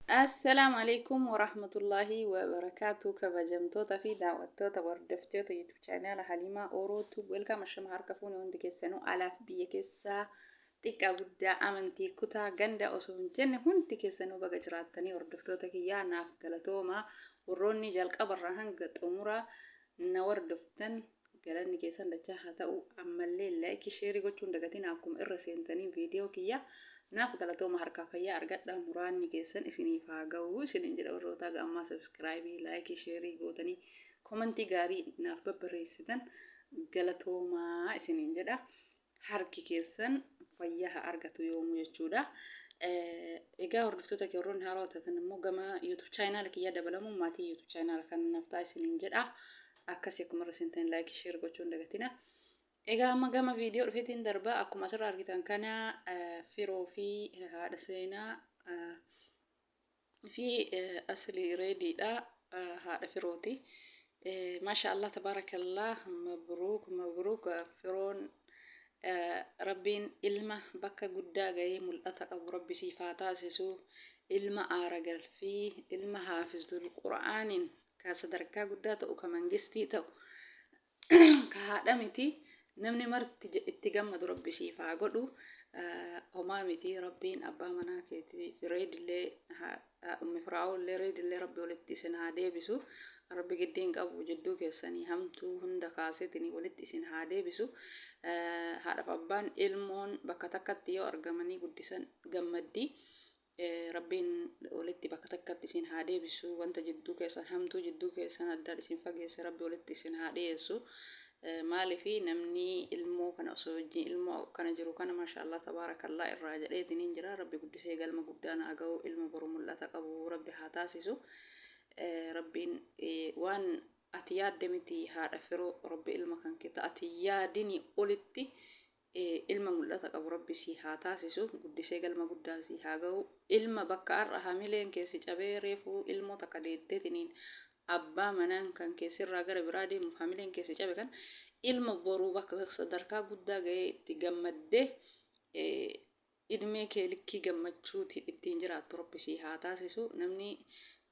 Assalaamu alaikum warahmatullaahi wabarakaatu. Kabajamtoota fi daawwattoota, hordoftoota YouTube channel Haliimaa Orootu, welcome. Ashama, harka fuune hundi keessanuu, alaaf biyya keessaa, xiqqaa guddaa, amantii, kutaa, ganda osoo hin jenne, hundi keessanuu baga jiraattanii. Hordoftoota kiyyaa, naaf galatooma. Warroonni jalqabarraa hanga xumuraa na hordoftan, galanni keessan dachaa haa ta'u. Ammallee like, share gochuun dagatina akkuma irra seentanii viidiyoo kiyya. Naaf galatooma, harkaa fayyaa argadha, muraanni keessan isiniif haa ga'u isiniin jedha. Warroota ammaa subscribe, like, share gootanii comment gaarii naaf babbarreessitan, galatoomaa isiniin jedha. Harki keessan fayyaa haa argatu yoomuu jechuudha. Egaa hordoftoota kee, warroonni haaraa taatan immoo gama YouTube channel kiyyaa dabalamuun maatii YouTube channel kan naaf ta'a isiniin jedha. Akkasii akkuma irra seentanii like, share gochuun dagatina. Egaa amma gama viidiyoo dhufeetiin darba. Akkuma asirraa argitan kana, Firoo fi haadha Seenaa fi Asli Reediidha, haadha Firooti. Maasha Allah, tabaarakallah, mabruuk mabruuk. Firoon, Rabbiin ilma bakka guddaa gahee mul'ata qabu Rabbi siif haa taasisu. Ilma aara galfii, ilma haafizul Qura'aaniin ka sadarkaa guddaa ta'u, ka mangistii ta'u, ka haadha miti namni marti itti gammadu Rabbi siif haa godhu. Homaa miti, Rabbiin abbaa manaa keetii Reedillee, ummi Firaa'oollee, Reedillee Rabbi walitti isin haa deebisu. Rabbi giddiin qabu jidduu keessanii hamtuu hunda kaaseetiin walitti isin haa deebisu. Haadhaaf abbaan ilmoon bakka takkatti yoo argamanii guddisan gammaddii. Rabbiin walitti bakka takkatti isin haa deebisu. Wanta jidduu keessan, hamtuu jidduu keessan addaan isin fageesse, Rabbi walitti isin haa dhiyeessu. Maalifi namni ilmoo kana osoo wajjin ilmoo kana jiru kana, maasha Allah, tabaarakallaa irraa jedheetiin jira. Rabbi guddisee galma guddaa naa ga'u, ilma boru mul'ata qabu Rabbi haa taasisu. Rabbiin waan ati yaadde miti, haadha Firoo, Rabbi ilma kan kee ati yaadini olitti ilma mul'ata qabu Rabbi si haa taasisu. Guddisee galma guddaa si haa ga'u. Ilma bakka har'a hamileen keessi cabee, reefuu ilmoo takka deetteetiniin abbaa manaan kan keessirraa gara biraa deemuuf hamileen keessi cabe kan, ilma boruu bakka sadarkaa guddaa ga'ee itti gammaddee idmee kee likkii gammachuuti ittiin jiraattu Rabbi si haa taasisu. Namni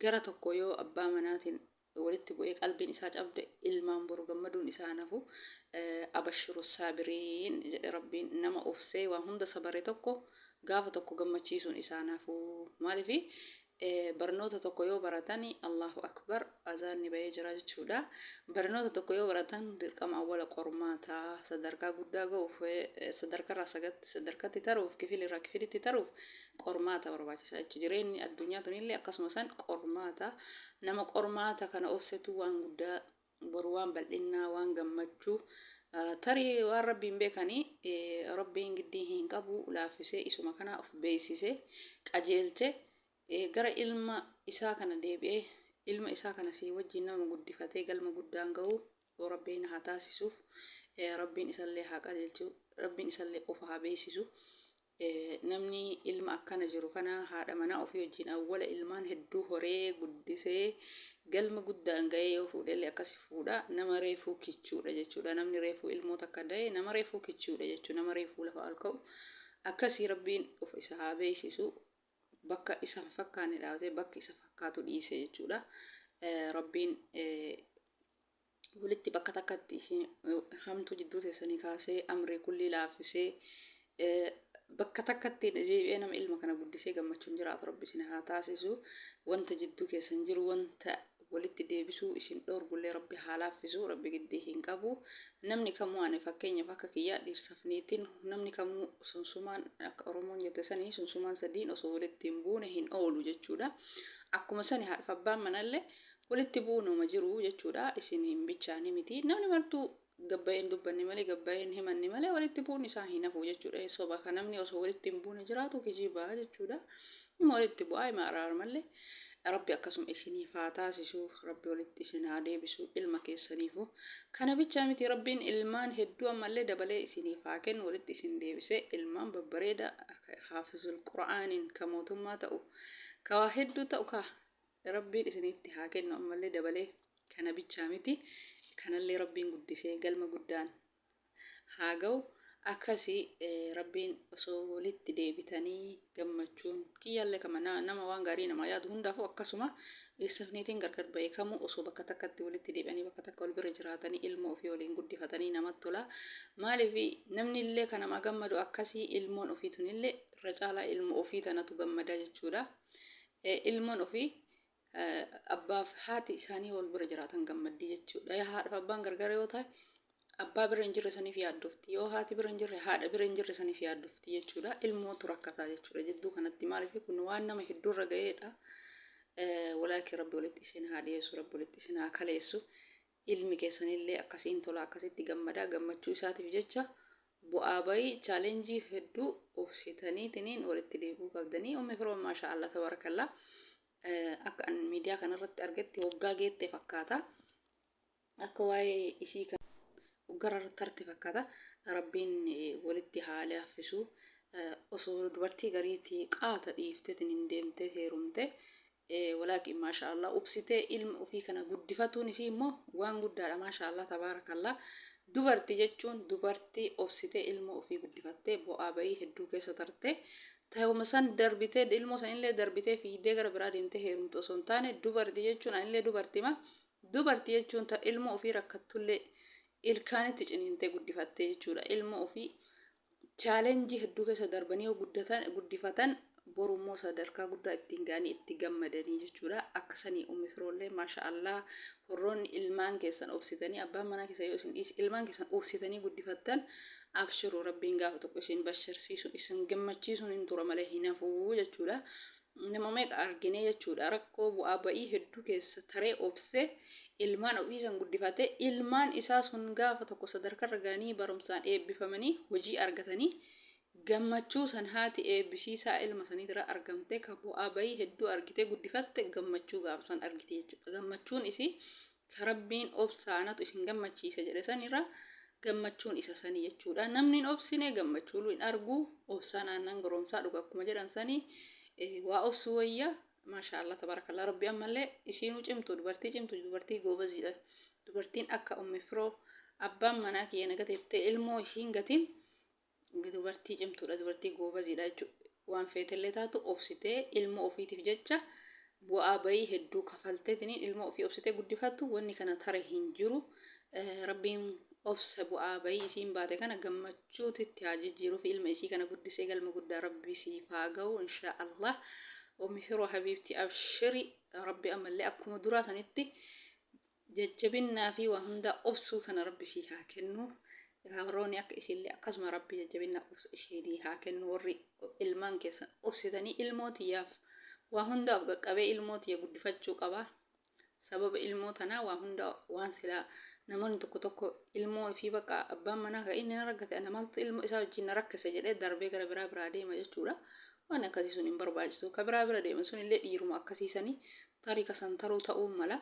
gara tokko yoo abbaa manaatiin walitti bu'ee qalbiin isaa cabde, ilmaan boru gammaduun isaa nafu. Abashiru saabiriin jedhe Rabbiin. Nama obsee waan hunda sabare tokko gaafa tokko gammachiisuun isaa nafu. Maalifi barnoota tokko yoo baratani, Allahu akbar, azaanni bahee jira jechuudha. Barnoota tokko yoo baratan dirqama awwala qormaataa, sadarkaa guddaa ga'uuf, sadarkarraa sadarkatti taruuf, kifilirraa kifilitti taruuf qormaata barbaachisa jechuudha. Jireenyi addunyaa tunillee akkasuma san qormaata. Nama qormaata kana obsetu waan guddaa boru, waan bal'innaa, waan gammachuu, tarii waan Rabbiin beekanii, Rabbiin giddii hin qabu, laaffisee isuma kana of beeksisee qajeelche gara ilma isaa kana deebi'ee ilma isaa kana sii wajjin nama guddifatee galma guddaan ga'u Rabbiin haa taasisuuf. Rabbiin isallee haa qajeelchu, Rabbiin isallee of haa beeksisu. Namni ilma akkana jiru kana haadha manaa ofii wajjin awwala ilmaan hedduu horee guddisee galma guddaan ga'ee yoo fuudhellee akkasi fuudha. Nama reefuu kichuudha jechuudha. Namni reefuu ilmoo takka da'e nama reefuu kichuudha jechuudha, nama reefuu lafa ol ka'u akkasii. Rabbiin of isa haa beeksisu. Bakka isa hin fakkaanne dhaabatee bakka isa fakkaatu dhiise jechuudha. Rabbiin walitti bakka takkatti isin hamtuu jidduu teessanii kaasee, amrii kullii laaffisee, bakka takkatti deebi'ee nama ilma kana guddisee gammachuun jiraatu Rabbi isin haa taasisu. Wanta jidduu keessan jiru, wanta walitti deebisuu isin dhoorgullee Rabbi haa laaffisu. Rabbi giddii hin qabu. Namni kamuu, ani fakkeenyaaf akka kiyyaa, dhiirsaaf niitiin namni kamuu sunsumaan, akka Oromoon jette sanii, sunsumaan sadiin osoo walitti hin buune hin oolu jechuudha. Akkuma sani haadhaaf abbaan manallee walitti bu'uun jiru jechuudha. Isin hin bichaanii miti. Namni martuu gabbayeen dubbanne malee, gabbayeen himanne malee, walitti bu'uun isaa hin hafu jechuudha. Soba kan namni osoo walitti hin buune jiraatu kijibaa jechuudha. Ima walitti bu'aa, ima araaramallee. Rabbi akkasuma isiniif haa taasisu. Rabbi walitti isin haa deebisu ilma keessaniifu. Kana bichaa miti, Rabbiin ilmaan hedduu ammallee dabalee isiniif haa kennu. Walitti isin deebisee ilmaan babbareeda haafizul Qura'aaniin ka mootummaa ta'u, ka waa hedduu ta'u ka Rabbiin isinitti haa kennu ammallee dabalee. Kana bichaa miti, kanallee Rabbiin guddisee galma guddaan haa ga'u. Akkasi Rabbiin osoo walitti deebitanii gammachuun kiyyaallee kama nama waan gaarii namaa yaadu hundaafuu akkasuma dhiirsaaf niitiin gargar ba'e kamuu osoo bakka takkatti walitti deebi'anii bakka takka wal bira jiraatanii ilmoo ofii waliin guddifatanii namatti tola. Maaliif namni illee kan namaa gammadu akkasii ilmoon ofii tunillee irra caalaa ilmoo ofii tanatu gammada jechuudha. Ilmoon ofii abbaaf haati isaanii wal bira jiraatan gammaddii jechuudha. Haadhaaf abbaan gargar yoo ta'e abbaa bira hin jirre saniif yaaddofti. Yoo haati bira hin jirre haadha bira hin jirre saniif yaaddofti jechuudha. Ilmootu rakkataa jechuudha. Jidduu kanatti maaliif kun waan nama hedduurra ga'eedha. Walaakin Rabbi walitti isin haa dhiyeessu, Rabbi walitti isin haa kaleessu. Ilmi keessanillee akkasiin tola akkasitti gammadaa gammachuu isaatiif jecha bu'aa bayii chaalenjii hedduu obsitaniitiniin walitti deebi'uu qabdanii. Ummi Firoon maashaa Allah tabarakallah. Akka an miidiyaa kanarratti argetti waggaa geette fakkaata. Akka waa'ee ishii kan waggarra tarte fakkaata. Rabbiin walitti haa laaffisu. Osoo dubartii gariitii qaata dhiifteetiin hin deemtee heerumte. Walaakin maashaa Allah obsitee ilma ofii kana guddifatuun isii immoo waan guddaadha maashaa Allah tabaarakallah. Dubarti jechuun dubartii obsitee ilma ofii guddifattee bu'aa bayii hedduu keessa tarte Ta'uma san darbitee ilmoo sanillee darbitee fiigdee gara biraa deemtee heerumtu osoo hin taane dubarti jechuun anillee dubartima dubarti jechuun ta ilmoo ofii rakkattullee ilkaanitti ciniintee guddifattee jechuudha. Ilmoo ofii chaalenjii hedduu keessa darbanii yoo guddatan guddifatan boru immoo sadarkaa guddaa ittiin ga'anii itti gammadanii jechuudha. Akka sanii ummi firoollee maasha Allah warroonni ilmaan keessan obsitanii abbaan manaa keessan yoo isin dhiise ilmaan keessan obsitanii guddifattan Abshiru rabbiin gaafa tokko isin basharsiisuun isin gammachiisuun hin tura malee hin hafuu jechuudha. Nama meeqa arginee jechuudha rakkoo bu'aa ba'ii hedduu keessa taree obsee ilmaan ofii san guddifatee ilmaan isaa sun gaafa tokko sadarkarra ga'anii barumsaan eebbifamanii hojii argatanii gammachuu san haati eebbisiisaa ilma saniitira argamtee ka bu'aa ba'ii hedduu argitee guddifatte gammachuu gaafa san argite jechuudha. Gammachuun isii ka Rabbiin obsaa anatu isin gammachiisa jedhe sanirra gammachuun isa sani jechuudha. Namni hin obsine gammachuu hin argu. Obsaan aannan goromsaa dhuga akkuma jedhan sani waa obsu wayya. Maasha Allah tabarakallah Rabbi ammallee isiinuu cimtu dubartii cimtu dubartii goobaziidha. Dubartiin akka ummi firoo abbaan manaa kiyya na gateettee ilmoo ishiin gatiin dubartii cimtuudha dubartii goobaziidha jechuudha. Waan feetellee taatu obsitee ilmoo ofiitiif jecha bu'aa bayii hedduu kafalteetiniin ilmoo ofii obsitee guddifattu wanni kana tare hin jiru. Rabbiin obsa bu'aa bayii isiin baate kana gammachuutitti haa jijjiiruuf ilma isii kana guddisee galma guddaa Rabbi siif haa ga'u inshaa Allah. Ummi Firoo habiibti abshiri Rabbi ammallee akkuma duraa sanitti Jajjabinnaa fi waa hundaa obsuu kana rabbi sii haa kennu. Warroonni akka isiillee akkasuma rabbi jajjabinnaa obsa isheedii haa kennu. Warri ilmaan keessan obsitanii ilmoo tiyyaaf waa hundaa of qaqqabee ilmoo tiyya guddifachuu qaba. Sababa ilmoo tanaa waa hundaa waan silaa namoonni tokko tokko ilmoo ifii bakka abbaan manaa kan inni na rakkate ana maaltu ilmoo isaa wajjin na rakkise jedhee darbee gara biraa biraa deema jechuudha. Waan akkasii sun hin barbaachisu. Ka biraa bira deema sun illee dhiiruma akkasiisanii tarii kasan taruu ta'uu mala.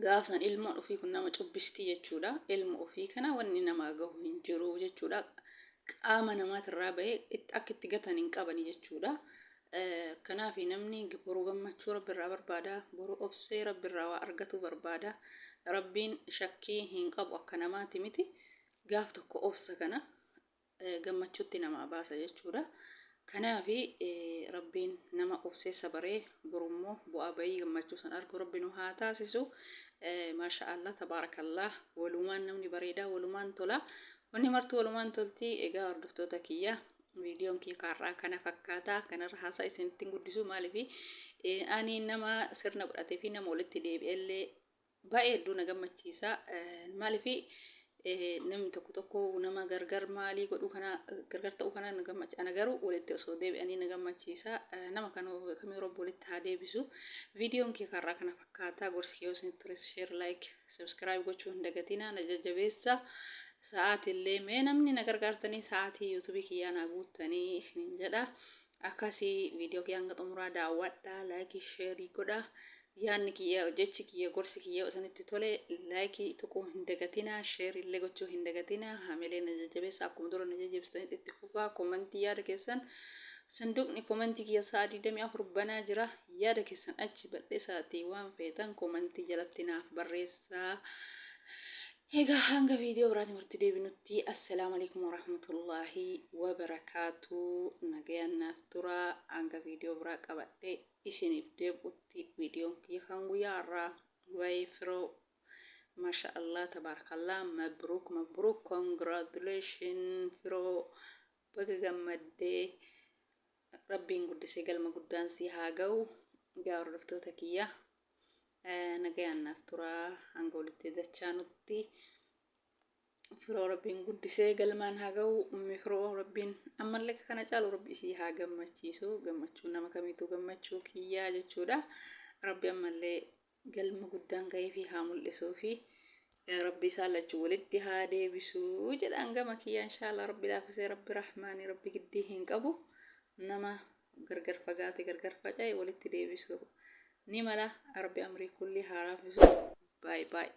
Gaaf san ilmoon ofii kun nama cubbistii jechuudha. Ilma ofii kana wanni namaa gahu hin jiru jechuudha. Qaama namaatirraa bahee akka itti gatan hin qabani jechuudha. Kanaaf namni boru gammachuu Rabbirraa barbaada. Boru obsee Rabbirraa waa argatuu barbaada. Rabbiin shakkii hin qabu akka namaati miti. Gaaf tokko obsa kana gammachuutti namaa baasa jechuudha. Kanaaf Rabbiin nama obsee sabaree borummoo bu'aa bayii gammachuu san argu Rabbi nu haa taasisu. Maasha Allah tabaarakallah walumaan namni bareedaa walumaan tola. Wanni martuu walumaan tolti. Egaa hordoftoota kiyya viidiyoon kiyya kaarraa kana fakkaata. Kanarra haasaa isinitti hin guddisu maaliif ani nama sirna godhatee fi nama walitti deebi'ellee baay'ee hedduu na gammachiisa. Maaliif namni tokko tokko nama gargar maalii godhuu kana gargar ta'uu kana na gammachiisa. Ana garuu walitti osoo deebi'anii na gammachiisa. Nama kana kamii rabbi walitti haa deebisu. Viidiyoon kee karraa kana fakkaata. Gorsi kee yoo isinitti tole share like subscribe gochuu hin dagatinaa na jajjabeessa. Sa'aatillee mee namni na gargaartanii sa'aatii yuutuubii kiyyaa naa guuttanii isiniin jedha. Akkasii viidiyoo kiyya hanga xumuraa daawwadhaa laayikii sheerii godhaa. Yaadni kiyya jechi kiyya gorsi kiyya yoo isinitti tole laayikii tuquu hin dagatinaa sheerii illee gochuu hin dagatinaa hamilee na jajjabeessa akkuma dura na jajjabeessitanitti itti fufaa komantii yaada keessan sanduuqni komantii kiyya sa'a 24 banaa jira yaada keessan achi bal'isaatii waan feetan komantii jalatti naaf barreessaa. Egaa hanga viidiyoo biraatiin walitti deebinutti assalaamu alaikum warahmatullaahi wabarakaatu. Nagayaan naaf tura, hanga viidiyoo biraa qabadhee isiniif deebi'utti. Viidiyoon kiyya kan guyyaa har'aa waa'ee Firoo. Masha Allah, tabarakallah, mabruuk mabruuk, congratulation Firoo, baga gammaddee, Rabbiin guddisee galma guddaan si haa ga'u. Egaa hordoftoota kiyya, nagayaan naaf tura, hanga walitti dachaanutti. Firoo Rabbiin guddisee galmaan haa ga'u. Ummi Firoo, Rabbiin ammallee kana caalu Rabbi isii haa gammachiisu. Gammachuu nama kamiitu gammachuu kiyyaa jechuudha. Rabbi ammallee galma guddaan ga'ee fi haa mul'isuu fi Rabbi isaan lachuu walitti haa deebisuu jedhaan gama kiyyaa. Inshaallah Rabbi laaffisee, Rabbi rahmaanii, Rabbi giddii hin qabu, nama gargar fagaate, gargar faca'e walitti deebisu ni mala. Rabbi amrii kulli haa laaffisu. Baay baay.